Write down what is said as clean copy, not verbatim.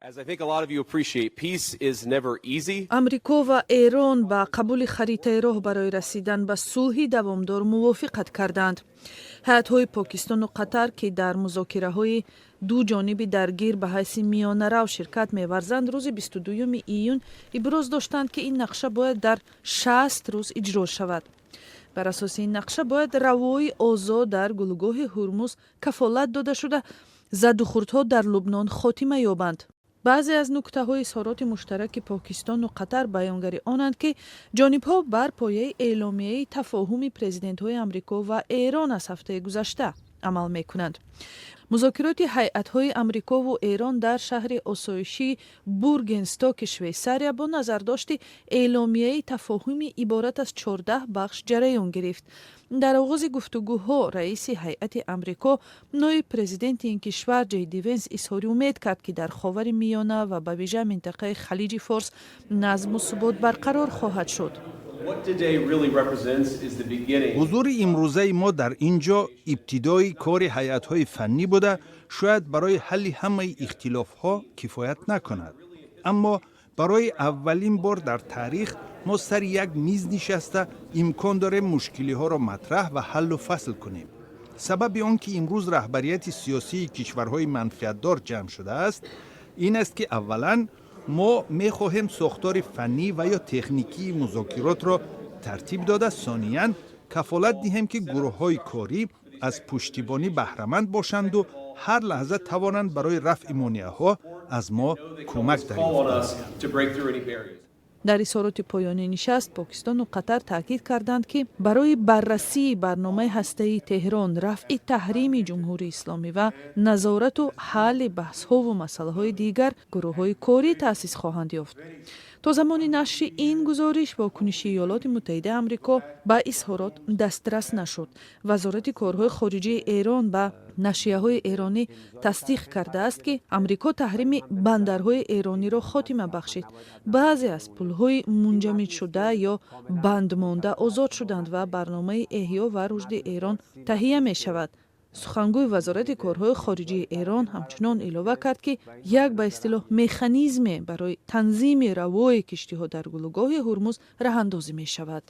As I think a lot of you appreciate, peace is never easy. Амрико ва Эрон ба қабули харитаи роҳ барои расидан ба сулҳи давомдор мувофиқат карданд. Ҳайатҳои Покистону Қатар, ки дар музокираҳои ду ҷониби даргир ба ҳайси миёнарав ширкат меварзанд, рӯзи 22 июн иброз доштанд, ки ин нақша бояд дар 60 рӯз иҷро шавад. Бар асоси ин нақша бояд равои озод дар гулӯгоҳи Ҳурмуз кафолат дода шуда, задухӯрдҳо дар Лубнон хотима ёбанд. Баъзе аз нуктаҳои изҳороти муштараки Покистону Қатар баёнгари онанд, ки ҷонибҳо бар пояи эъломияи тафоҳуми президентҳои Амрико ва Эрон аз ҳафтаи гузашта амал мекунанд. Музокироти ҳайатҳои Амрикову Эрон дар шаҳри осоишии Бургенстоки Швейсария бо назардошти эъломияи тафоҳуми иборат аз 14 бахш ҷараён гирифт. Дар оғози гуфтугӯҳо раиси ҳайати Амрико, ноиб президенти ин кишвар Ҷей Ди Венс изҳори умед кард, ки дар Ховари Миёна ва ба вижа минтақаи Халиҷи Форс назму субот барқарор хоҳад шуд. What today really represents is the beginning Ҳузури имрӯзаи мо дар ин ҷо ибтидои кори ҳайатҳои фаннӣ буда, шояд барои ҳалли ҳамаи ихтилофҳо кифоят накунад, аммо барои аввалин бор дар таърих мо сари як миз нишаста имкон дорем мушкилиҳоро матраҳ ва ҳаллу фасл кунем. Сабаби он ки имрӯз раҳбарияти сиёсии кишварҳои манфиатдор ҷамъ шудааст, ин аст, ки аввалан мо мехоҳем сохтори фаннӣ ва ё техникии музокиротро тартиб дода, сониян кафолат диҳем, ки гурӯҳҳои корӣ аз пуштибонӣ баҳраманд бошанду ҳар лаҳза тавонанд барои рафъи монеаҳо аз мо кӯмак call on дарёфт. us to break through any barriers. Дар изҳороти поёнии нишаст Покистону Қатар таъкид карданд, ки барои баррасии барномаи ҳастаии Теҳрон, рафъи таҳрими Ҷумҳурии Исломӣ ва назорату ҳалли баҳсҳову масъалаҳои дигар гурӯҳҳои корӣ таъсис хоҳанд ёфт. То замони нашри ин гузориш вокуниши Иёлоти Муттаҳидаи Амрико ба изҳорот дастрас нашуд. Вазорати корҳои хориҷии Эрон ба нашрияҳои эронӣ тасдиқ кардааст, ки Амрико таҳрими бандарҳои эрониро хотима бахшид, баъзе аз пулҳои мунҷамидшуда ё бандмонда озод шуданд ва барномаи эҳё ва рушди Эрон таҳия мешавад. Сухангӯи Вазорати корҳои хориҷии Эрон ҳамчунон илова кард, ки як ба истилоҳ механизме барои танзими равои киштиҳо дар гулӯгоҳи Ҳурмуз раҳандозӣ мешавад.